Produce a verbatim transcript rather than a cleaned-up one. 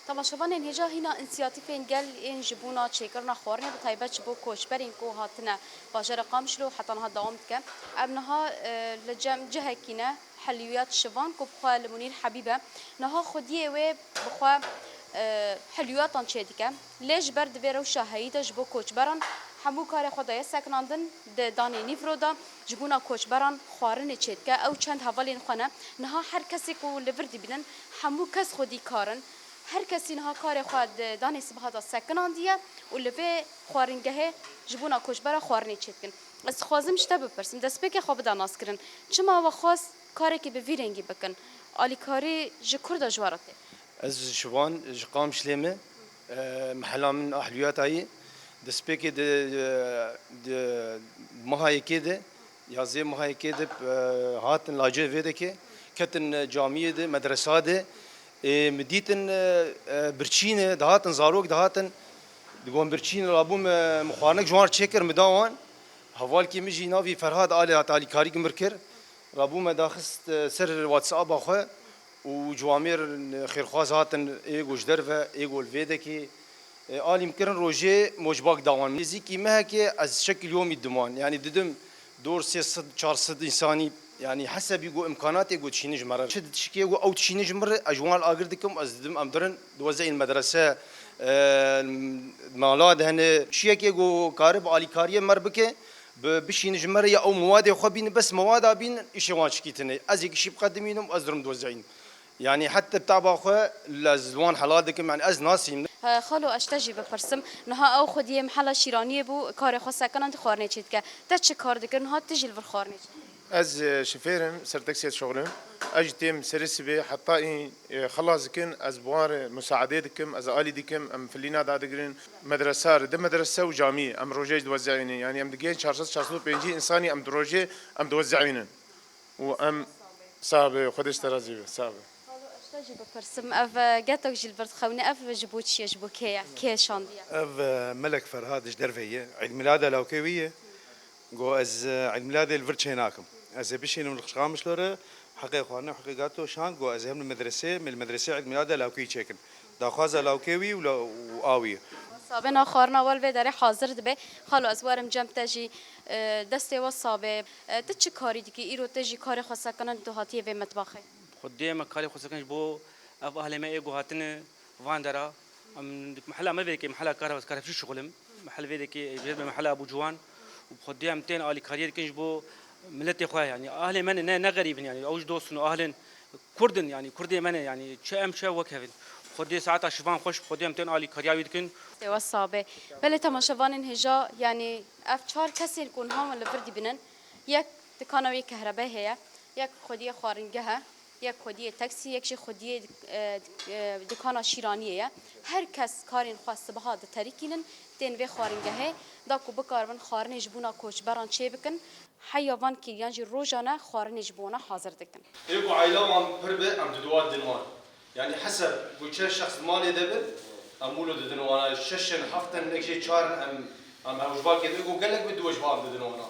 Temaşevanên hêja hîna însiyatîfên gel ên ji bona çêkirina xwarinê bi taybet ji bo koçberên ku hatine bajarê Qamişlo heta niha dewam dike. Em niha, e, li cem cihekî ne, Helwiyat Şivan ku bi xwe li Munîr Hebîb e. Niha xwediyê wê bi xwe, e, helwiyatan çêdike. Lê ji ber di vê rewşa heyî de ji bo koçberan hemû karê xwe daye sekinandin. Di danê nîvro de ji bona koçberan xwarinê çêdike. Ew çend hevalên xwe ne. Niha her kesê ku li vir dibînin, hemû kes xwedîkar in. Her kesî niha karê xwe di danê sibiha de sekinandiye û li vê xwaringehê ji bona koçbera xwarinê çêdikin. Ez dixwazim ji te bipirsim, destpêkê xwe bida naskirin. Çima we xwest karekê bi vî rengî bikin? Alîkarî ji kur de ji we re tê? Ez ji Şivan, ji Qamişlê me. E, mehela min Ahliyata yê. Destpêkê di, di meha yekê de, yazê meha yekê de, e, hatin lacê vê dekê, ketin camiyê de, medresa de. Ê, min dîtin, e, e, birçîne dihatin, zarok dihatin. Digon birçîne rabûm, e, min xwarinek ji wan çêkir, min da wan. Hevalkê min jî navî Ferhad, alê hat alîkarî min kir. Rabûme daxist, e, ser WhatsApp-a xwe û ciwamêr xêrxwaz hatin, ê go ji derve, ê go li vê dekê. E, alî min kirin rojê mocbak da wan. Nêzîkî mehekê ez şekil yomî didim wan. Yanî didim dor sê sed çar sed însanî, yanî hesebî go îmkanatê go dişînin ji me re. Çi dişikê go ew dişînin ji min re, ez ji wan agir dikim, ez didim em dirin diwezeyên medrese, e, mala de hene. Çiyekê go karib alîkariyê me re bike, bi-, bişînin ji me re ya ew mewadê xwe bînin, bes mewada bînin, îşê wan çikî tune. Ez êkî şî biqedimînim, ez dirim diwezeyînim. Yanî heta taba xwe lez li wan helal dikim, yanî ez nasînim. He, xalo, ez ji te jî bipirsim. Niha ew xwediyê mehela Şîraniyê bû, karê xwe sekinandî xwarinê çêdike. Te çi kar dikir, niha tu jî li vir xwarinê çêdikî? Ez, e, şofêr im, ser taksiyê dişuxulim. Ez jî têm serê sibê heta î, e, xilas dikin, ez bi wan re musaedê dikim, ez alî dikim, em filîna dadigrin. Medresa re, di medrese û camiyê em rojê jî diwezeyînin. Yanî em digihên çar sed, çar sed û pêncî însanî em di rojê em diwezeyînin. Û em, sax be, Xwedê ji te razî be, sax be. Xalo, ez ji te jî bipirsim, ev, e, getok jî li vir dixewne, ev ji bo çi ye, ji bo kê ye? Kê şandiye? Ev, e, Melek Ferhad ji derve ye. Îdmîlada lawkê wî ye. Go ez, e, îdmîladê li vir çênakim. Ez ê bişînim li Qamişlo re, heqê xwarinê, heqê gato şand, go ez hem li medresê, me li medresê îdmîlada lawkê wî çêkin. Daxwaza lawkê wî û la-, û a wî ye. Sabe na xwarina we li vê derê hazir dibe. Xalo, ez werim cem te jî, e, destê we sabe. E, tu çi karî dikî? Îro te jî karê xwe sekinandî tu hatiye vê metbaxê? Xwedê me karê xwe sekinandî ji bo ev ahlê me ê ku hatine van dera. Em mehela me vê dekê, mehela kar, ez kar hevşî şixulim. Mehel vê dekê, jê me mehela Ebû Ciwan. Û bi Xwedê em tên alîkariyê dikin ji bo miletê xwe, yanî ahlê me ne, ne, ne xerîb in, yanî ew ji dost in û ahlên Kurd in, yanî Kurdê me ne, yanî çi em çi ew wek hev in. Xwedê saeta şivan xweş, bi Xwedê em tên alîkariya wî dikin. Sêwesa be. Belê temaşevanên hêja, yanî ev çar kesên ku niha me li vir dibînin, yek dikana wê kehrebê heye, yek xwediyê xwaringeh e, yek xwediyê taksî, yek jî xwediyê, e, e, dikana şîraniyê ye. Her kes karên xwe sibiha diterikînin, tên vê xwaringehê, da ku bikaribin xwarinê ji bona koçberan çêbikin. Heya van kiriyan jî rojane xwarinê ji bona hazir dikin. Ê ku eyla wan pir be, em diduwa din wan. Yanî heseb ku çend şexs di malê de bin, em wilo didin wana. Şeş in, heft in, nek jê çar in, em, em hewcivakê de ku gelek bi duwe ji van didin wana.